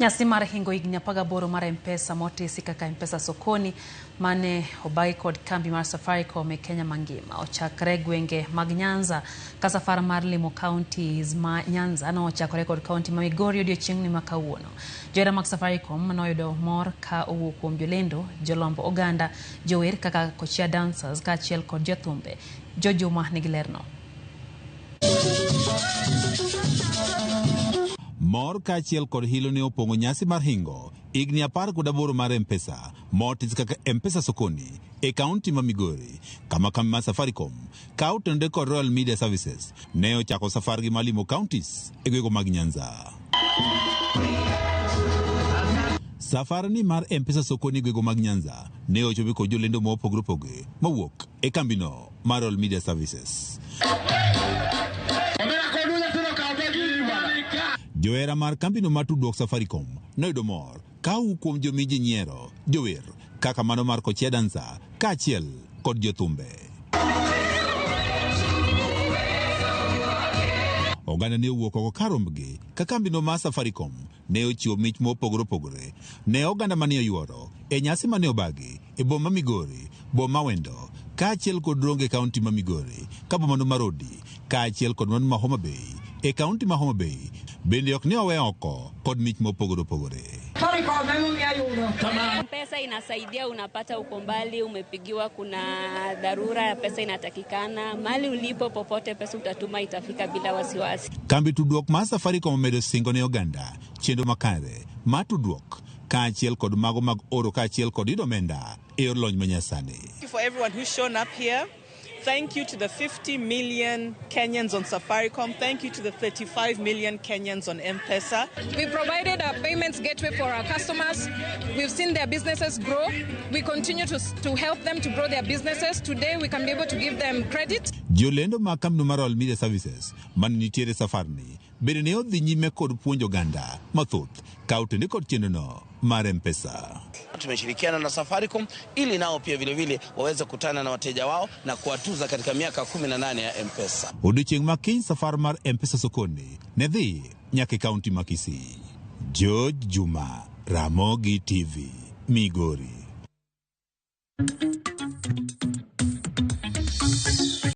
Nyasi mar hingo higni 18 mar M-Pesa motisi kaka M-Pesa Sokoni mane obagi kod kambi mar Safaricom e Kenya mangima ochakre gwenge mag Nyanza ka safar mar limo counties ma Nyanza nochakore kod kaunti ma Migori odiochieng'ni ma kawuono. Johera mag Safaricom noyudo mor ka owuok kuom jolendo, jolomb oganda, jower kaka Kochia Dancers kaachiel kod jothumbe. Jojuma nigi lerno. Mor kaachiel kod hilo ne opong'o nyasi mar hingo higni 18 mar M-Pesa motis kaka M-Pesa Sokoni e kaunti ma Migori kama kambi mar Safaricom ka otenore kod Royal Media Services ne ochako safargi mar limo counties e gwenge mag Nyanza. Safar ni mar M-Pesa Sokoni e gwenge mag Nyanza ne ochopi kod jolendo mopogore opogore mowuok e kambino mar Royal Media Services. Johera mar kambino mar tudruok Safaricom noyudo mor ka owuok kuom jomi ji nyiero, jower kaka mano mar Kochia Dancer kaachiel kod jothumbe. Oganda ne owuok oko kar rombgi ka kambino mar Safaricom ne ochiwo mich mopogore opogore ne oganda mane oyuoro e nyasi mane obagi e boma Migori, boma Wendo, kaachiel kod Ronge e kaunti ma Migori, ka bomano mar Odi, kaachiel kod mano ma Homa Bay e kaunti ma Homa Bay bende ok ne owe oko kod mich mopogore opogore. Pesa inasaidia, unapata uko mbali, umepigiwa, kuna dharura ya pesa inatakikana, mahali ulipo popote, pesa utatuma itafika bila wasiwasi. Kambi tudruok mar Safaricom omedo singo ne oganda chenro makare mar tudruok kaachiel kod mago mag oro kaachiel kod yudo omenda e yor lony manyasani. Thank you for everyone who's shown up here. Thank you to the 50 million Kenyans on Safaricom. Thank you to the 35 million Kenyans on M-Pesa. We provided a payments gateway for our customers. We've seen their businesses grow. We continue to help them to grow their businesses. Today, we can be able to give them credit. Jolendo mag kambino mar Royal Media Services mane nitiere safarni bende ne odhi nyime kod puonjo oganda mathoth ka otende kod chenrono mar M-Pesa. Tumeshirikiana na Safaricom ili nao pia vile vile waweze kutana na wateja wao na kuwatuza katika miaka 18 ya M-Pesa. Odiochieng' ma kiny safar mar M-Pesa Sokoni ne dhi nyaka e kaunti ma Kisii. George Juma, Ramogi TV, Migori.